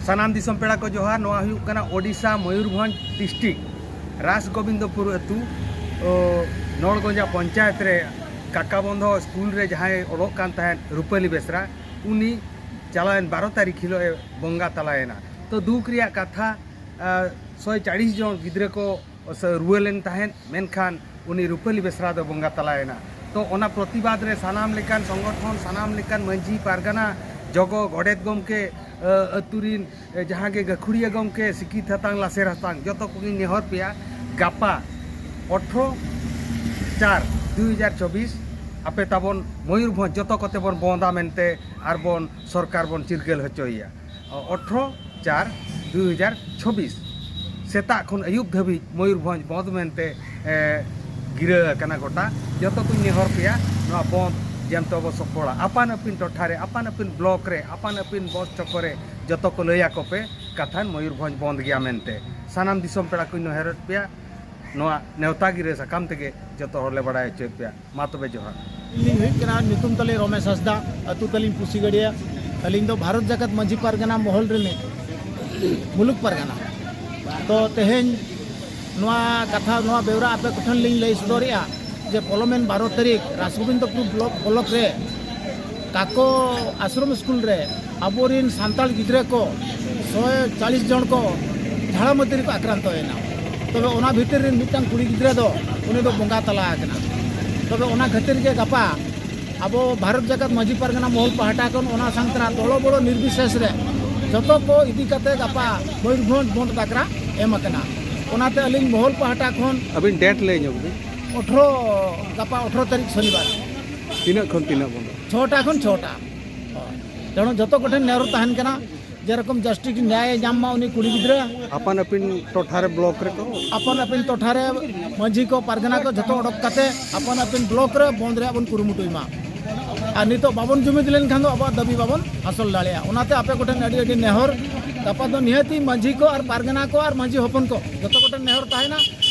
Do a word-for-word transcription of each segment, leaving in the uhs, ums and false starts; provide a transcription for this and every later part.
ᱥᱟᱱᱟᱢ ᱫᱤᱥᱚᱢ ᱯᱮᱲᱟ ᱠᱚ ᱡᱚᱦᱟᱨ᱾ ᱱᱚᱣᱟ ᱦᱩᱭᱩᱜ ᱠᱟᱱᱟ ᱳᱰᱤᱥᱟ ᱢᱚᱭᱩᱨᱵᱷᱚᱸᱡᱽ ᱰᱤᱥᱴᱨᱤᱠᱴ ᱨᱟᱥ ᱜᱳᱵᱤᱱᱫᱚᱯᱩᱨ ᱟᱹᱛᱩ, ᱚ, ᱱᱚᱲᱜᱚᱸᱡᱟ ᱯᱚᱧᱪᱟᱭᱮᱛ ᱨᱮ ᱠᱟᱠᱟᱵᱚᱱᱫᱷᱚ ᱥᱠᱩᱞ ᱨᱮ ᱡᱟᱦᱟᱸᱭ ᱚᱞᱚᱜ ᱠᱟᱱ ᱛᱟᱦᱮᱸᱫ ᱨᱩᱯᱟᱹᱞᱤ ᱵᱮᱥᱨᱟ, ᱩᱱᱤ ᱪᱟᱞᱟᱣᱮᱱ ᱵᱟᱨᱚ ᱛᱟᱹᱨᱤᱠᱷ ᱦᱤᱞᱳᱜ ᱮ ᱵᱚᱸᱜᱟ ᱛᱟᱞᱟᱭᱮᱱᱟ᱾ ᱛᱚ, ᱫᱩᱠ ᱨᱮᱭᱟᱜ ᱠᱟᱛᱷᱟ, ᱟ, ᱥᱚᱭ ᱪᱟᱲᱤᱥ ᱡᱚᱱ ᱜᱤᱫᱽᱨᱟᱹ ᱠᱚ ᱥᱮ ᱨᱩᱣᱟᱹ ᱞᱮᱱ ᱛᱟᱦᱮᱸᱫ, ᱢᱮᱱᱠᱷᱟᱱ ᱩᱱᱤ ᱨᱩᱯᱟᱹᱞᱤ ᱵᱮᱥᱨᱟ ᱫᱚ ᱵᱚᱸᱜᱟ ᱛᱟᱞᱟᱭᱮᱱᱟ᱾ ᱛᱚ, ᱚᱱᱟ ᱯᱨᱚᱛᱤᱵᱟᱫᱽ ᱨᱮ ᱥᱟᱱᱟᱢ ᱞᱮᱠᱟᱱ ᱥᱚᱝᱜᱚᱴᱷᱚᱱ, ᱥᱟᱱᱟᱢ ᱞᱮᱠᱟᱱ ᱢᱟᱹᱡᱷᱤ ᱯᱟᱨᱜᱟᱱᱟ, ᱡᱚᱜᱚ ᱜᱚᱰᱮᱛ ᱜᱚᱢᱠᱮ, ᱟᱹ, ᱟᱹᱛᱩ ᱨᱤᱱ, ᱮ, ᱡᱟᱦᱟᱸ ᱜᱮ ᱜᱟᱹᱠᱷᱩᱲᱤᱭᱟᱹ ᱜᱚᱢᱠᱮ, ᱥᱤᱠᱤᱛ ᱦᱟᱛᱟᱝ, ᱞᱟᱥᱮᱨ ᱦᱟᱛᱟᱝ, ᱡᱚᱛᱚ ᱠᱚᱜᱮᱧ ᱱᱮᱦᱚᱨ ᱯᱮᱭᱟ, ᱜᱟᱯᱟ ᱟᱴᱷᱨᱚ ᱪᱟᱨ ᱫᱩ ᱦᱟᱡᱟᱨ ᱪᱚᱵᱵᱤᱥ ᱟᱯᱮ ᱛᱟᱵᱚᱱ ᱢᱚᱭᱩᱨᱵᱷᱚᱸᱡᱽ ᱡᱚᱛᱚ ᱠᱚᱛᱮ ᱵᱚᱱ ᱵᱚᱸᱫᱟ ᱢᱮᱱᱛᱮ ᱟᱨ ᱵᱚᱱ ᱥᱚᱨᱠᱟᱨ ᱵᱚᱱ ᱪᱤᱨᱜᱟᱹᱞ ᱦᱚᱪᱚᱭᱮᱭᱟ᱾ ᱟᱴᱷᱨᱚ ᱪᱟᱨ ᱫᱩ ᱦᱟᱡᱟᱨ ᱪᱚᱵᱵᱤᱥ ᱥᱮᱛᱟᱜ ᱠᱷᱚᱱ ᱟᱹᱭᱩᱵ ᱫᱷᱟᱹᱵᱤᱡ ᱢᱚᱭᱩᱨᱵᱷᱚᱸᱡᱽ ᱵᱚᱸᱫᱽ ᱢᱮᱱᱛᱮ, ᱮ, ᱜᱤᱨᱟᱹ ᱟᱠᱟᱱᱟ ᱜᱚᱴᱟ᱾ ᱡᱚᱛᱚ ᱠᱚᱧ ᱱᱮᱦᱚᱨ ᱯᱮᱭᱟ, ᱱᱚᱣᱟ ᱵᱚᱸᱫᱽ ᱡᱮᱱᱛᱮ ᱵᱚ ᱥᱚᱯᱷᱚᱲᱟ᱾ ᱟᱯᱟᱱ ᱟᱹᱯᱤᱱ ᱴᱚᱴᱷᱟ ᱨᱮ, ᱟᱯᱟᱱ ᱟᱹᱯᱤᱱ ᱵᱞᱚᱠ ᱨᱮ, ᱟᱯᱟᱱ ᱟᱹᱯᱤᱱ ᱵᱚᱥ ᱪᱚᱠᱚ ᱨᱮ ᱡᱚᱛᱚ ᱠᱚ ᱞᱟᱹᱭ ᱟᱠᱚ ᱯᱮ, ᱠᱟᱛᱷᱟᱱ ᱢᱚᱭᱩᱨᱵᱷᱚᱸᱡᱽ ᱵᱚᱸᱫᱽ ᱜᱮᱭᱟ ᱢᱮᱱᱛᱮ᱾ ᱥᱟᱱᱟᱢ ᱫᱤᱥᱚᱢ ᱯᱮᱲᱟ ᱠᱚᱧ ᱱᱮᱦᱚᱨᱮᱫ ᱯᱮᱭᱟ, ᱱᱚᱣᱟ ᱱᱮᱣᱛᱟ ᱜᱤᱨᱟᱹ ᱥᱟᱠᱟᱢ ᱛᱮᱜᱮ ᱡᱚᱛᱚ ᱦᱚᱲ ᱞᱮ ᱵᱟᱲᱟᱭ ᱦᱚᱪᱚᱭᱮᱫ ᱯᱮᱭᱟ᱾ ᱢᱟ ᱛᱚᱵᱮ ᱡᱚᱦᱟᱨ᱾ ᱤᱧ ᱦᱩᱭᱩᱜ ᱠᱟᱱᱟ, ᱧᱩᱛᱩᱢ ᱛᱟᱹᱞᱤᱧ ᱨᱚᱢᱮᱥ ᱦᱟᱸᱥᱫᱟ, ᱟᱹᱛᱩ ᱛᱟᱹᱞᱤᱧ ᱯᱩᱥᱤᱜᱟᱹᱲᱤᱭᱟᱹ᱾ ᱟᱹᱞᱤᱧ ᱫᱚ ᱵᱷᱟᱨᱚᱛ ᱡᱟᱠᱟᱛ ᱢᱟᱹᱡᱷᱤ ᱯᱟᱨᱜᱟᱱᱟ ᱢᱚᱦᱚᱞ ᱨᱤᱱᱤᱡ ᱢᱩᱞᱩᱠ ᱯᱟᱨᱜᱟᱱᱟ᱾ ᱛᱚ, ᱛᱮᱦᱮᱧ ᱱᱚᱣᱟ ᱠᱟᱛᱷᱟ, ᱱᱚᱣᱟ ᱵᱮᱣᱨᱟ ᱟᱯᱮ ᱠᱚᱴᱷᱮᱱ ᱞᱤᱧ ᱞᱟᱹᱭ ᱥᱚᱫᱚᱨᱮᱜᱼᱟ ᱡᱮ ᱯᱚᱞᱚᱢᱮᱱ ᱵᱟᱨᱚ ᱛᱟᱹᱨᱤᱠᱷ ᱨᱟᱥᱜᱳᱵᱤᱱᱫᱚᱯᱩᱨ ᱵᱞᱚᱠ, ᱵᱞᱚᱠ ᱨᱮ ᱠᱟᱠᱚ ᱟᱥᱨᱚᱢ ᱥᱠᱩᱞ ᱨᱮ ᱟᱵᱚᱨᱤᱱ ᱥᱟᱱᱛᱟᱲ ᱜᱤᱫᱽᱨᱟᱹ ᱠᱚ ᱥᱚᱭ ᱪᱟᱞᱤᱥ ᱡᱚᱱ ᱠᱚ ᱡᱷᱟᱲᱟᱢᱟᱹᱛᱤ ᱨᱮᱠᱚ ᱟᱠᱨᱟᱱᱛᱚᱭᱮᱱᱟ᱾ ᱛᱚᱵᱮ ᱚᱱᱟ ᱵᱷᱤᱛᱤᱨ ᱨᱮᱱ ᱢᱤᱫᱴᱟᱝ ᱠᱩᱲᱤ ᱜᱤᱫᱽᱨᱟᱹ ᱫᱚ, ᱩᱱᱤ ᱫᱚ ᱵᱚᱸᱜᱟ ᱛᱟᱞᱟ ᱟᱠᱟᱱᱟ᱾ ᱛᱚᱵᱮ ᱚᱱᱟ ᱠᱷᱟᱹᱛᱤᱨ ᱜᱮ ᱜᱟᱯᱟ ᱟᱵᱚ ᱵᱷᱟᱨᱚᱛ ᱡᱟᱠᱟᱛ ᱢᱟᱹᱡᱷᱤ ᱯᱟᱨᱜᱟᱱᱟ ᱢᱚᱦᱚᱞ ᱯᱟᱦᱴᱟ ᱠᱷᱚᱱ ᱚᱱᱟ ᱥᱟᱝ ᱛᱮᱱᱟᱜ ᱫᱚᱞᱚ ᱵᱚᱲᱚ ᱱᱤᱨᱵᱤᱥᱮᱥ ᱨᱮ ᱡᱚᱛᱚ ᱠᱚ ᱤᱫᱤ ᱠᱟᱛᱮ ᱜᱟᱯᱟ ᱢᱚᱭᱩᱨᱵᱷᱚᱸᱡᱽ ᱵᱚᱱᱫᱷ ᱰᱟᱠᱨᱟ ᱮᱢ ᱟᱠᱟᱱᱟ᱾ ᱚᱱᱟᱛᱮ ᱟᱹᱞᱤᱧ ᱢᱚᱦᱚᱞ ᱯᱟᱦᱴᱟ ᱠᱷᱚᱱ ᱟᱹᱵᱤᱱ ᱰᱮᱴ ᱞᱟᱹᱭ ᱧᱚᱜ ᱵᱤᱱ᱾ ᱟᱴᱷᱨᱚ, ᱜᱟᱯᱟ ᱟᱴᱷᱨᱚ ᱛᱟᱹᱨᱤᱠᱷ ᱥᱚᱱᱤᱵᱟᱨ᱾ ᱛᱤᱱᱟᱹᱜ ᱠᱷᱚᱱ ᱛᱤᱱᱟᱹᱜ ᱵᱚᱱᱫᱚ? ᱪᱷᱚᱴᱟ ᱠᱷᱚᱱ ᱪᱷᱚᱴᱟ᱾ ᱦᱳᱭ᱾ ᱛᱮᱱᱩ ᱡᱚᱛᱚ ᱠᱚᱴᱷᱮᱱ ᱱᱮᱦᱚᱨ ᱛᱟᱦᱮᱱ ᱠᱟᱱᱟ, ᱡᱮᱨᱚᱠᱚᱢ ᱡᱟᱥᱴᱤᱥ ᱧᱟᱭ ᱧᱟᱢ ᱢᱟ ᱩᱱᱤ ᱠᱩᱲᱤ ᱜᱤᱫᱽᱨᱟᱹ᱾ ᱟᱯᱟᱱ ᱟᱹᱯᱤᱱ ᱴᱚᱴᱷᱟ ᱨᱮ, ᱵᱞᱚᱠ ᱨᱮᱠᱚ? ᱟᱯᱟᱱ ᱟᱹᱯᱤᱱ ᱴᱚᱴᱷᱟ ᱨᱮ ᱢᱟᱹᱡᱷᱤ ᱠᱚ, ᱯᱟᱨᱜᱟᱱᱟ ᱠᱚ ᱡᱷᱚᱛᱚ ᱚᱰᱚᱠ ᱠᱟᱛᱮ ᱟᱯᱟᱱ ᱟᱹᱯᱤᱱ ᱵᱞᱚᱠ ᱨᱮ ᱵᱚᱱᱫ ᱨᱮᱭᱟᱜ ᱵᱚᱱ ᱠᱩᱨᱩᱢᱩᱴᱩᱭ ᱢᱟ᱾ ᱟᱨ ᱱᱤᱛᱚᱜ ᱵᱟᱵᱚᱱ ᱡᱩᱢᱤᱫ ᱞᱮᱱᱠᱷᱟᱱ ᱫᱚ ᱟᱵᱚᱣᱟᱜ ᱫᱟᱹᱵᱤ ᱵᱟᱵᱚᱱ ᱦᱟᱥᱚᱞ ᱫᱟᱲᱮᱭᱟᱜᱼᱟ᱾ ᱚᱱᱟᱛᱮ ᱟᱯᱮ ᱠᱚᱴᱷᱮᱱ ᱟᱹᱰᱤ ᱟᱹᱰᱤ ᱱᱮᱦᱚᱨ, ᱜᱟᱯᱟ ᱫᱚ ᱱᱤᱦᱟᱹᱛᱤ ᱢᱟᱹᱡᱷᱤ ᱠᱚ ᱟᱨ ᱯᱟᱨᱜᱟᱱᱟ ᱠᱚ ᱟᱨ ᱢᱟᱹᱡᱷᱤ ᱦᱚᱯᱚᱱ ᱠᱚ ᱡᱷᱚᱛᱚ ᱠᱚᱴᱷᱮᱱ ᱱᱮᱦᱚᱨ ᱛᱟᱦᱮᱱᱟ,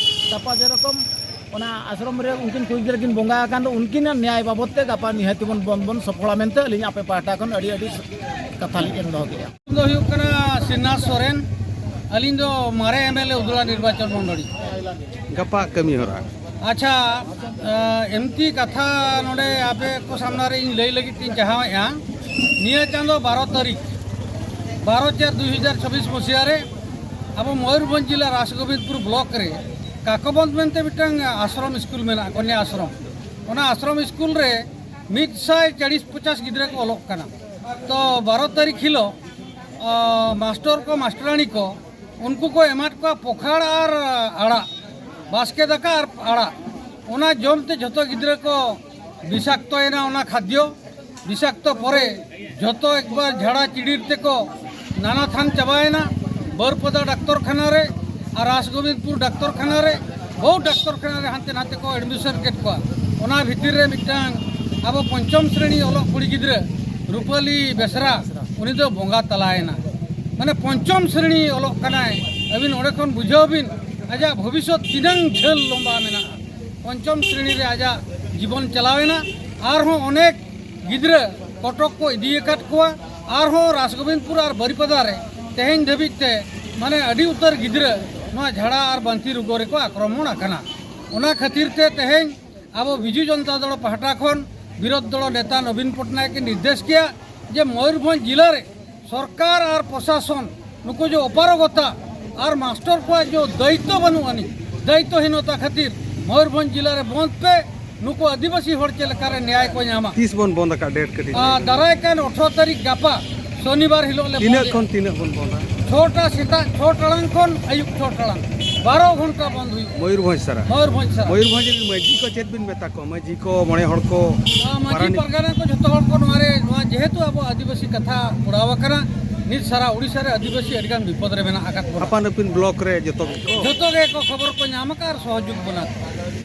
ᱜᱟᱯᱟ ᱡᱮᱨᱚᱠᱚᱢ ᱚᱱᱟ ᱟᱥᱨᱚᱢ ᱨᱮ ᱩᱱᱠᱤᱱ ᱠᱩᱲᱤ ᱜᱤᱫᱽᱨᱟᱹ ᱠᱤᱱ ᱵᱚᱸᱜᱟ ᱟᱠᱟᱱ ᱫᱚ, ᱩᱱᱠᱤᱱᱟᱜ ᱱᱮᱭᱟᱭ ᱵᱟᱵᱚᱫ ᱛᱮ ᱜᱟᱯᱟ ᱱᱤᱦᱟᱹᱛ ᱵᱚᱱ, ᱵᱚᱱ, ᱵᱚᱱ ᱥᱚᱯᱷᱚᱲᱟ ᱢᱮᱱᱛᱮ ᱟᱹᱞᱤᱧ ᱟᱯᱮ ᱯᱟᱦᱴᱟ ᱠᱷᱚᱱ ᱟᱹᱰᱤ, ᱟᱹᱰᱤ ᱠᱟᱛᱷᱟ ᱞᱤᱧ ᱮᱢ ᱫᱚᱦᱚ ᱠᱮᱫᱼᱟ᱾ ᱤᱧ ᱫᱚ ᱦᱩᱭᱩᱜ ᱠᱟᱱᱟ ᱥᱨᱤᱱᱟᱛᱷ ᱥᱚᱨᱮᱱ᱾ ᱟᱹᱞᱤᱧ ᱫᱚ ᱢᱟᱨᱮ ᱮᱢ ᱮᱞ ᱮ ᱩᱫᱽᱲᱟ ᱱᱤᱨᱵᱟᱪᱚᱱ ᱢᱚᱱᱰᱚᱞᱤ᱾ ᱜᱟᱯᱟ ᱠᱟᱹᱢᱤ ᱦᱚᱨᱟ᱾ ᱟᱪᱪᱷᱟ, ᱮᱢᱛᱤ ᱠᱟᱛᱷᱟ ᱱᱚᱰᱮ ᱟᱯᱮ ᱠᱚ ᱥᱟᱢᱱᱟ ᱨᱮ ᱤᱧ ᱞᱟᱹᱭ ᱞᱟᱹᱜᱤᱫ ᱛᱤᱧ ᱪᱟᱦᱟᱣᱮᱫᱼᱟ᱾ ᱱᱤᱭᱟᱹ ᱪᱟᱸᱫᱚ ᱵᱟᱨᱚ ᱛᱟᱹᱨᱤᱠᱷ, ᱵᱟᱨᱚ ᱪᱟᱨ ᱫᱩᱭ ᱦᱟᱡᱟᱨ ᱪᱷᱟᱵᱵᱤᱥ ᱢᱟᱹᱥᱤᱦᱟ ᱨᱮ ᱟᱵᱚ ᱢᱚᱭᱩᱨᱵᱷᱚᱸᱡᱽ ᱡᱮᱞᱟ ᱨᱟᱥᱜᱳᱵᱤᱱᱫᱽᱯᱩᱨ ᱵᱞᱚᱠ ᱨᱮ ᱠᱟᱠᱚᱵᱚᱸᱫᱽ ᱢᱮᱱᱛᱮ ᱢᱤᱫᱴᱟᱝ ᱟᱥᱨᱚᱢ ᱥᱠᱩᱞ ᱢᱮᱱᱟᱜᱼᱟ, ᱠᱚᱱᱭᱟ ᱟᱥᱨᱚᱢ᱾ ᱚᱱᱟ ᱟᱥᱨᱚᱢ ᱥᱠᱩᱞ ᱨᱮ ᱢᱤᱫ ᱥᱟᱭ ᱪᱟᱞᱤᱥ ᱯᱚᱪᱟᱥ ᱜᱤᱫᱽᱨᱟᱹ ᱠᱚ ᱚᱞᱚᱜ ᱠᱟᱱᱟ᱾ ᱛᱚ ᱵᱟᱨᱚ ᱛᱟᱹᱨᱤᱠᱷ ᱦᱤᱞᱳᱜ, ᱟ, ᱢᱟᱥᱴᱚᱨ ᱠᱚ ᱢᱟᱥᱴᱚᱨᱟᱱᱤ ᱠᱚ ᱩᱱᱠᱩ ᱠᱚ ᱮᱢᱟᱫ ᱠᱚᱣᱟ ᱯᱚᱠᱷᱟᱲ ᱟᱨ ᱟᱲᱟᱜ, ᱵᱟᱥᱠᱮ ᱫᱟᱠᱟ ᱟᱨ ᱟᱲᱟᱜ᱾ ᱚᱱᱟ ᱡᱚᱢ ᱛᱮ ᱡᱷᱚᱛᱚ ᱜᱤᱫᱽᱨᱟᱹ ᱠᱚ ᱵᱤᱥᱟᱠᱛᱚᱭᱮᱱᱟ᱾ ᱚᱱᱟ ᱠᱷᱟᱫᱽᱭᱚ ᱵᱤᱥᱟᱠᱛᱚ ᱯᱚᱨᱮ ᱡᱷᱚᱛᱚ ᱮᱠᱵᱟᱨ ᱡᱷᱟᱲᱟ ᱪᱤᱲᱤᱨ ᱛᱮᱠᱚ ᱱᱟᱱᱟ ᱛᱷᱟᱱ ᱪᱟᱵᱟᱭᱮᱱᱟ᱾ ᱵᱟᱹᱨᱯᱟᱫᱟ ᱰᱟᱠᱛᱚᱨ ᱠᱷᱟᱱᱟ ᱨᱮ ᱟᱨ ᱨᱟᱥᱜᱳᱵᱤᱱᱫᱽᱯᱩᱨ ᱰᱟᱠᱛᱚᱨ ᱠᱷᱟᱱᱟ ᱨᱮ, ᱵᱚᱦᱩ ᱰᱟᱠᱛᱚᱨ ᱠᱷᱟᱱᱟ ᱨᱮ ᱦᱟᱱᱛᱮ ᱱᱟᱛᱮ ᱠᱚ ᱮᱰᱢᱤᱥᱚᱱ ᱠᱮᱫ ᱠᱚᱣᱟ᱾ ᱚᱱᱟ ᱵᱷᱤᱛᱤᱨ ᱨᱮ ᱢᱤᱫᱴᱟᱝ ᱟᱵᱚ ᱯᱚᱧᱪᱚᱢ ᱥᱨᱮᱬᱤ ᱚᱞᱚᱜ ᱠᱩᱲᱤ ᱜᱤᱫᱽᱨᱟᱹ ᱨᱩᱯᱟᱹᱞᱤ ᱵᱮᱥᱨᱟ, ᱩᱱᱤ ᱫᱚ ᱵᱚᱸᱜᱟ ᱛᱟᱞᱟᱭᱮᱱᱟ᱾ ᱢᱟᱱᱮ ᱯᱚᱧᱪᱚᱢ ᱥᱨᱮᱬᱤ ᱚᱞᱚᱜ ᱠᱟᱱᱟᱭ᱾ ᱟᱹᱵᱤᱱ ᱚᱸᱰᱮ ᱠᱷᱚᱱ ᱵᱩᱡᱷᱟᱹᱣ ᱵᱤᱱ ᱟᱡᱟᱜ ᱵᱷᱚᱵᱤᱥᱥᱚᱛ ᱛᱤᱱᱟᱹᱝ ᱡᱷᱟᱹᱞ ᱞᱚᱢᱵᱟ ᱢᱮᱱᱟᱜᱼᱟ᱾ ᱯᱚᱧᱪᱚᱢ ᱥᱨᱮᱬᱤ ᱨᱮ ᱟᱡᱟᱜ ᱡᱤᱵᱚᱱ ᱪᱟᱞᱟᱣᱮᱱᱟ᱾ ᱟᱨᱦᱚᱸ ᱚᱱᱮᱠ ᱜᱤᱫᱽᱨᱟᱹ ᱠᱚᱴᱚᱠ ᱠᱚ ᱤᱫᱤ ᱟᱠᱟᱫ ᱠᱚᱣᱟ᱾ ᱟᱨᱦᱚᱸ ᱨᱟᱥᱜᱳᱵᱤᱱᱫᱽᱯᱩᱨ ᱟᱨ ᱵᱟᱨᱤᱯᱟᱫᱟ ᱨᱮ ᱛᱮᱦᱮᱧ ᱫᱷᱟᱹᱵᱤᱡ ᱛᱮ ᱢᱟᱱᱮ ᱟᱹᱰᱤ ᱩᱛᱟᱹᱨ ᱜᱤᱫᱽᱨᱟᱹ ᱱᱚᱣᱟ ᱡᱷᱟᱲᱟ ᱟᱨ ᱵᱟᱱᱛᱤ ᱨᱳᱜᱚ ᱨᱮᱠᱚ ᱟᱠᱨᱚᱢᱚᱱ ᱟᱠᱟᱱᱟ᱾ ᱚᱱᱟ ᱠᱷᱟᱹᱛᱤᱨ ᱛᱮ ᱛᱮᱦᱮᱧ ᱟᱵᱚ ᱵᱤᱡᱩ ᱡᱚᱱᱛᱟ ᱫᱚᱞ ᱯᱟᱦᱴᱟ ᱠᱷᱚᱱ ᱵᱤᱨᱳᱫᱷ ᱫᱚᱞ ᱱᱮᱛᱟ ᱱᱚᱵᱤᱱ ᱯᱚᱴᱱᱟᱭᱮᱠ ᱮ ᱱᱤᱨᱫᱮᱥ ᱠᱮᱭᱟ ᱡᱮ ᱢᱚᱭᱩᱨᱵᱷᱚᱸᱡᱽ ᱡᱮᱞᱟ ᱨᱮ ᱥᱚᱨᱠᱟᱨ ᱟᱨ ᱯᱨᱚᱥᱟᱥᱚᱱ ᱱᱩᱠᱩ ᱡᱮ ᱚᱯᱟᱨᱚᱜᱚᱛᱟ ᱟᱨ ᱢᱟᱥᱴᱚᱨ ᱠᱚᱣᱟᱜ ᱡᱮ ᱫᱟᱭᱤᱛᱛᱚ ᱵᱟᱹᱱᱩᱜ ᱟᱹᱱᱤᱡ, ᱫᱟᱭᱤᱛᱛᱚᱦᱤᱱᱚᱛᱟ ᱠᱷᱟᱹᱛᱤᱨ ᱢᱚᱭᱩᱨᱵᱷᱚᱸᱡᱽ ᱡᱮᱞᱟ ᱨᱮ ᱵᱚᱸᱫᱽ ᱯᱮ, ᱱᱩᱠᱩ ᱟᱹᱫᱤᱵᱟᱹᱥᱤ ᱦᱚᱲ ᱪᱮᱫ ᱞᱮᱠᱟᱨᱮ ᱱᱮᱭᱟᱭ ᱠᱚ ᱧᱟᱢᱟ᱾ ᱛᱤᱥ ᱵᱚᱱ ᱵᱚᱱᱫ ᱟᱠᱟᱫ, ᱰᱮᱴ ᱠᱟᱹᱴᱤᱡ ᱞᱟᱹᱭ ᱟᱨ ᱵᱤᱱ᱾ ᱫᱟᱨᱟᱭ ᱠᱟᱱ ᱟᱴᱷᱨᱚ ᱛᱟᱹᱨᱤᱠᱷ ᱜᱟᱯᱟ ᱥᱚᱱᱤᱵᱟᱨ ᱦᱤᱞᱳᱜ ᱞᱮ ᱛᱤᱱᱟᱹᱜ ᱵᱚᱸᱫᱮᱜᱼᱟ᱾ ᱠᱷᱚᱱ ᱛᱤᱱᱟᱹᱜ ᱵᱚᱱ ᱵᱚᱱᱫᱟ? ᱪᱷᱚᱴᱟ ᱥᱮᱛᱟᱜ ᱪᱷᱚ ᱴᱟᱲᱟᱝ ᱠᱷᱚᱱ ᱟᱹᱭᱩᱵ ᱪᱷᱚ ᱴᱟᱲᱟᱝ, ᱵᱟᱨᱚ ᱜᱷᱚᱱᱴᱟ ᱵᱚᱱᱫ ᱦᱩᱭᱩᱜᱼᱟ᱾ ᱢᱚᱭᱩᱨᱵᱷᱚᱸᱡᱽ ᱥᱟᱨᱟ? ᱢᱚᱭᱩᱨᱵᱷᱚᱸᱡᱽ ᱥᱟᱨᱟ᱾ ᱢᱚᱭᱩᱨᱵᱷᱚᱸᱡᱽ ᱨᱮᱱ ᱢᱟᱹᱡᱷᱤ ᱠᱚ ᱪᱮᱫ ᱵᱤᱱ ᱢᱮᱛᱟ ᱠᱚᱣᱟ? ᱢᱟᱹᱡᱷᱤ ᱠᱚ, ᱢᱚᱬᱮ ᱦᱚᱲ ᱠᱚ, ᱟᱨ ᱢᱟᱹᱡᱷᱤ ᱯᱟᱨᱟᱱᱤᱠ? ᱯᱟᱨᱜᱟᱱᱟ ᱠᱚ ᱡᱷᱚᱛᱚ ᱦᱚᱲ ᱠᱚ ᱱᱚᱣᱟ ᱨᱮ, ᱱᱚᱣᱟ ᱡᱮᱦᱮᱛᱩ ᱟᱵᱚ ᱟᱹᱫᱤᱵᱟᱹᱥᱤ ᱠᱟᱛᱷᱟ ᱯᱚᱲᱟᱣ ᱟᱠᱟᱱᱟ, ᱱᱤᱛ ᱥᱟᱨᱟ ᱳᱰᱤᱥᱟ ᱨᱮ ᱟᱹᱫᱤᱵᱟᱹᱥᱤ ᱟᱹᱰᱤ ᱜᱟᱱ ᱵᱤᱯᱚᱫ ᱨᱮ ᱢᱮᱱᱟᱜ ᱟᱠᱟᱫ ᱵᱚᱱᱟ᱾ ᱟᱯᱟᱱ ᱟᱹᱯᱤᱱ ᱵᱞᱚᱠ ᱨᱮ ᱡᱚᱛᱚ ᱜᱮᱠᱚ? ᱡᱷᱚᱛᱚ ᱜᱮᱠᱚ ᱠᱷᱚᱵᱚᱨ ᱠᱚ ᱧᱟᱢ ᱟᱠᱟᱫ ᱟᱨ ᱥᱚᱦᱚᱡᱳᱜᱽ ᱵᱚᱱᱟ᱾